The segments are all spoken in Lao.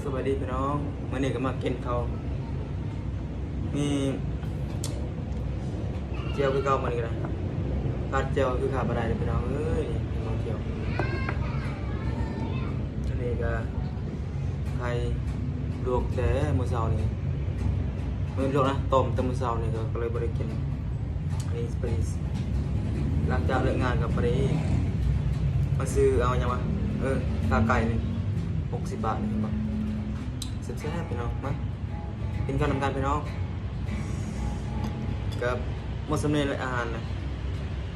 ສະບາຍດີພີ່ນ້ອງ ມື້ນີ້ກໍມາກິນເຂົ້າ ມີແຈ່ວຄືເກົ່າ ມື້ນີ້ກໍໄດ້ ຂາດແຈ່ວຄືຂາດບໍ່ໄດ້ເດ້ພີ່ນ້ອງເອີຍ ກິນເຂົ້າແຈ່ວ ອັນນີ້ກໍໄຂ່ລວກແຕ່ມື້ເຊົ້ານີ້ ບໍ່ແມ່ນລວກນະ ຕົ້ມແຕ່ມື້ເຊົ້ານີ້ ກໍ ກໍເລີຍບໍ່ໄດ້ກິນ ອັນນີ້ພໍດີ ຫຼັງຈາກເລີກງານກໍພໍດີມາຊື້ເອົາຫຍັງວະ ເອີ ຂາໄກ່ນີ້ ຫົກສິບບາດນີ້ ເຫັນບໍ່ ແຊບໆ ພີ່ນ້ອງ ມາກິນເຂົ້ານຳກັນພີ່ນ້ອງ ກໍໝົດສ່ຳນີ້ແຫຼະອາຫານນະ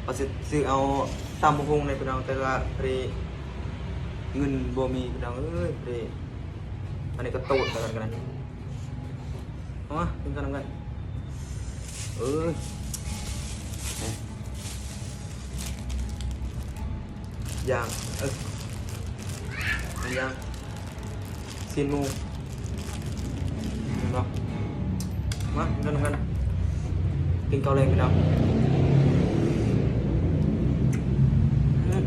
ວ່າຊິຊື້ເອົາຕຳບັກຫຸ່ງແດ່ພີ່ນ້ອງ ແຕ່ວ່າພໍດີເງິນບໍ່ມີພີ່ນ້ອງເອີຍ ພໍດີ ອັນນີ້ກໍໂຕດແລ້ວກັນ ເອົາມາກິນເຂົ້ານຳກັນ ເອີ ຍ່າງ ເອີ ຍ່າງ ຊີ້ນໝູ ເຫັນບໍ່ ມາກິນເຂົ້ານຳກັນ ກິນເຂົ້າແລງພີ່ນ້ອງ ອືມ.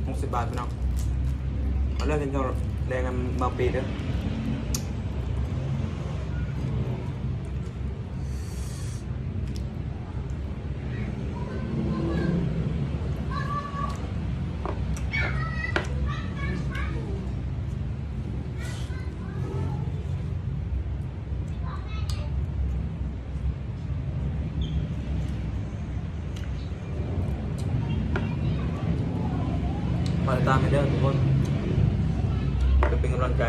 ຫົກສິບບາດພີ່ນ້ອງ ມາເລີຍກິນເຂົ້າແລງນຳບ່າວປີເດີ. ຝາກຕິດຕາມໃຫ້ເດີທຸກຄົນ ເພື່ອເປັນກຳລັງໃຈ.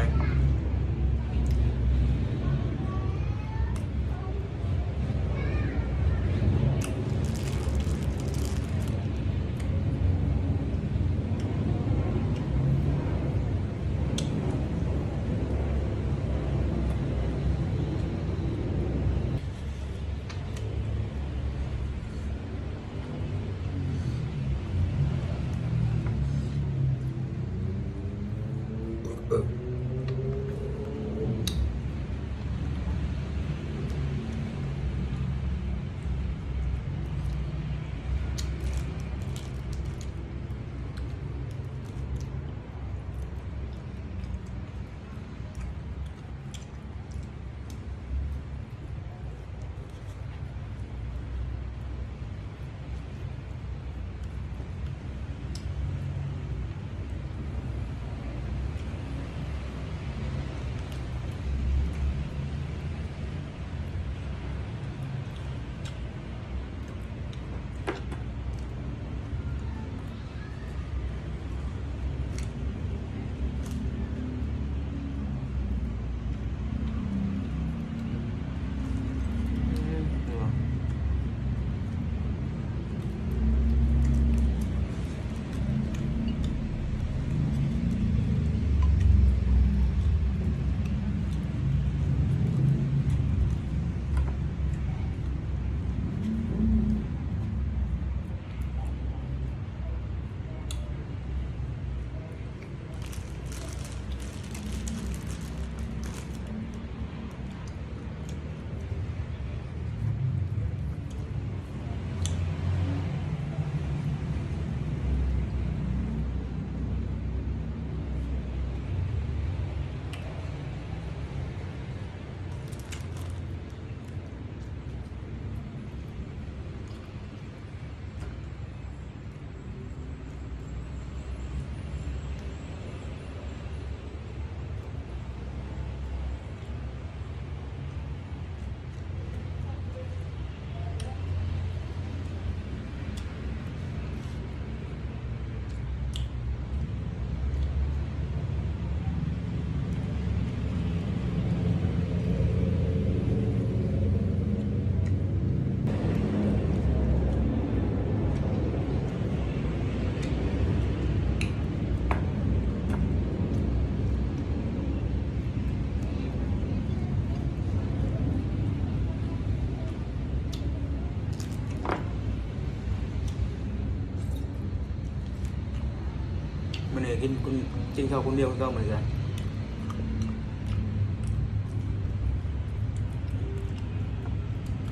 ມື້ນີ້ກິນ ກິນ ກິນເຂົ້າຄົນດຽວຄືເກົ່າມື້ນີ້ກະ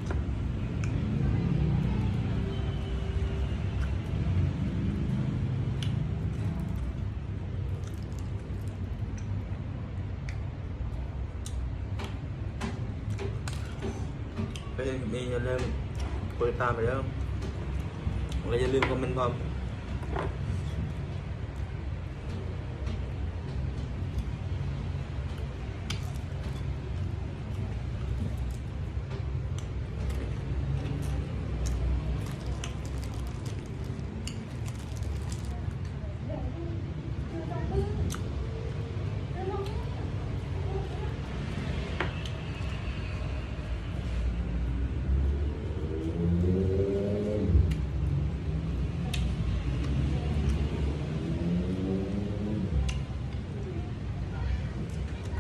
ອື ເຫັນຄລິບນີ້ຢ່າລືມກົດຕິດຕາມໄປເດີ ແລະຢ່າລືມຄອມເມັນພ້ອມ.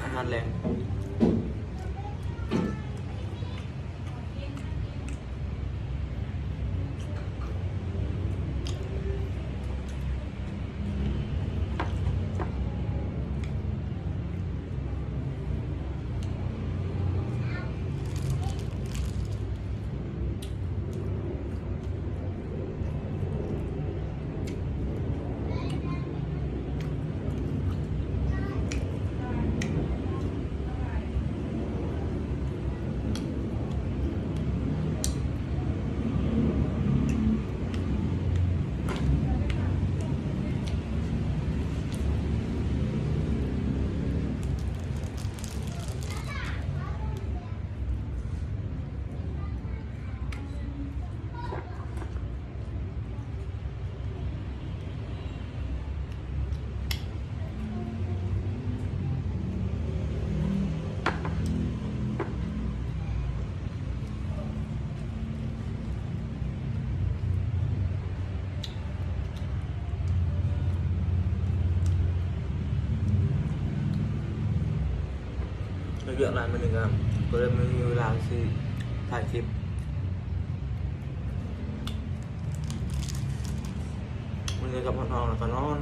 ອາຫານແລງ. ເຮັດວຽກຫຼາຍມື້ນີ້ກໍ ກໍເລີຍບໍ່ມີເວລາຊິຖ່າຍຄລິບ. ມື້ນີ້ກັບຮອດຫ້ອງແລ້ວກໍນອນ.